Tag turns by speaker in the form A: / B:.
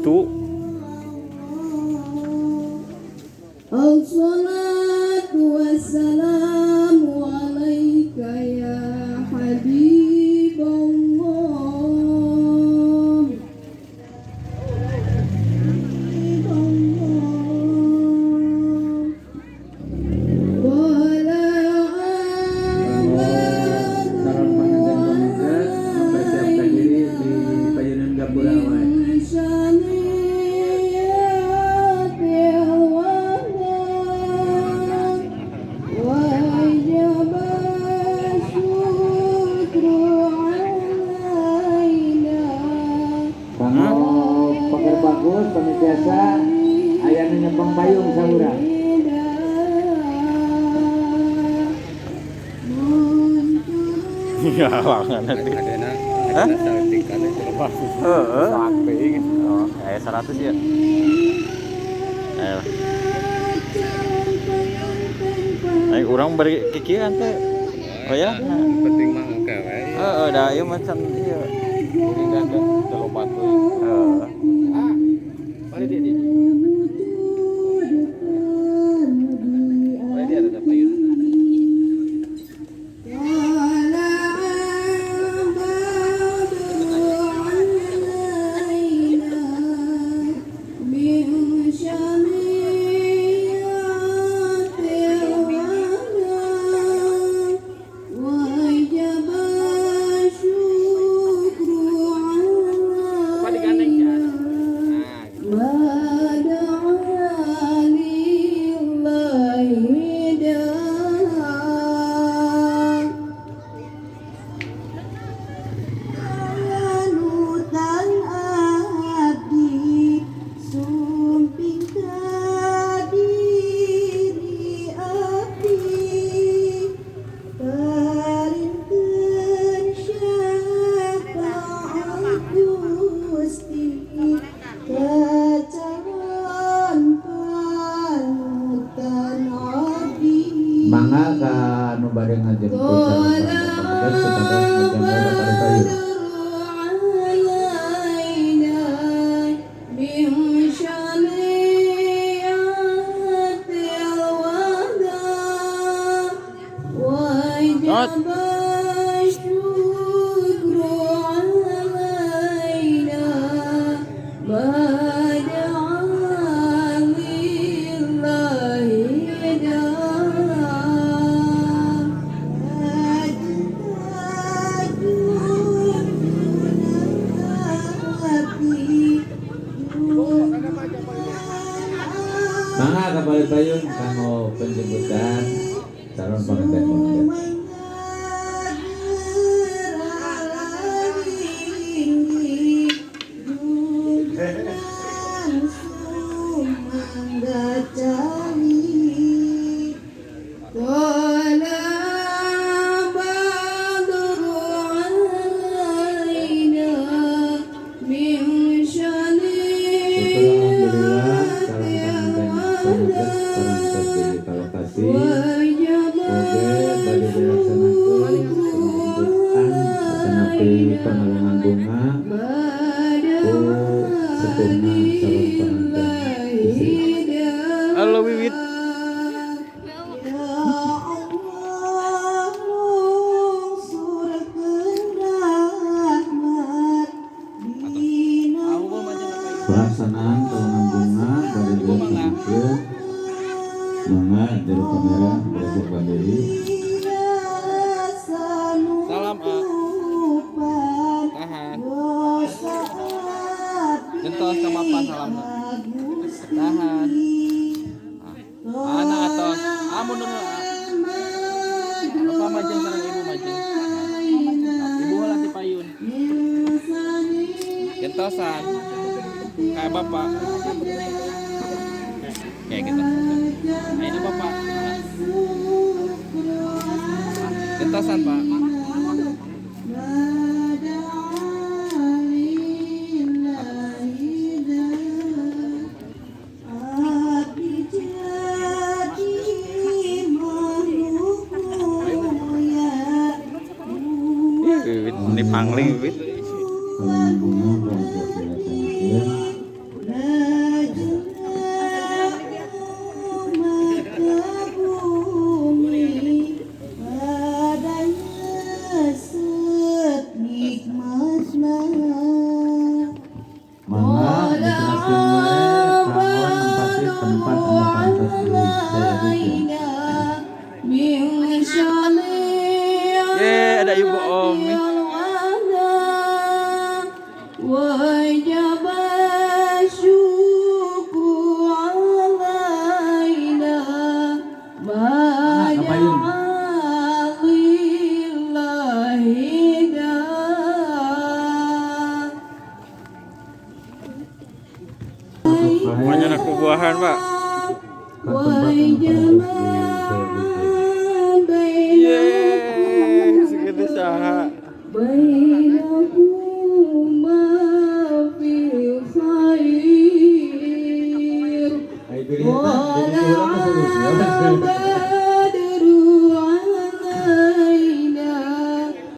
A: Itu.
B: Assalatu wassalamu alaika ya habiballah.
C: Calon pengantin pameget mempersiapkan diri di payunan gapura wae. Kanggo paker bagus pamitiasa aya nu nyepeng payung saurang.
A: Ya, langan nanti. Hah? Heeh. Oh, kayak 100 ya. Ayo. Ayo urang bari kikieuan teh. Oh ya.
D: Penting mah engke we.
A: Heeh, da ieu mah can ieu. Heeh.
D: Balik dia dia. Balik dia ada payun. Apa digandeng ya? Nah, gitu.
C: Mangga ka nu bade ngajemput calon pengantin pameget supados ngajemput ka bale payun. Mangga ka bale payun kanggo penjemputan calon pengantin pameget. Syukur alhamdulillah calon pengantin pameget parantos dugi ka lokasi. Oge bade dilaksanakeun penjemputan atanapi pengalungan bunga ku sepuhna calon pengantin istri.
A: Halo Wiwit.
C: Pelaksanaan pelungan bunga bade dilaksanakeun mangga juru kamera bersiapkan diri.
D: Salam A. Tahan. Gentos sama apa salamna? Tahan. Anak atos. Ah mundur heula. Bapak majeng sareng ibu majeng. Ibu heula ti payun. Gentosan. Kayak bapak. Kayak gitu. Ayo bapak. Gentosan, Pak.
A: Ih, Wiwit ini pangling Wiwit.
C: Pelungan bunga parantos dilaksanakeun.
A: Ada Ibu Omi.
B: وجب الشكر علينا ما
C: Ngapain?
B: دعا لله داع.
A: Pokoknya anak buahan, Pak.
C: Ka tempat anu parantos disebutkeun.
A: Yeay, segitu saha.
B: بينهما في خير.
C: Ai pilih eta, jadi urang mah serius ya.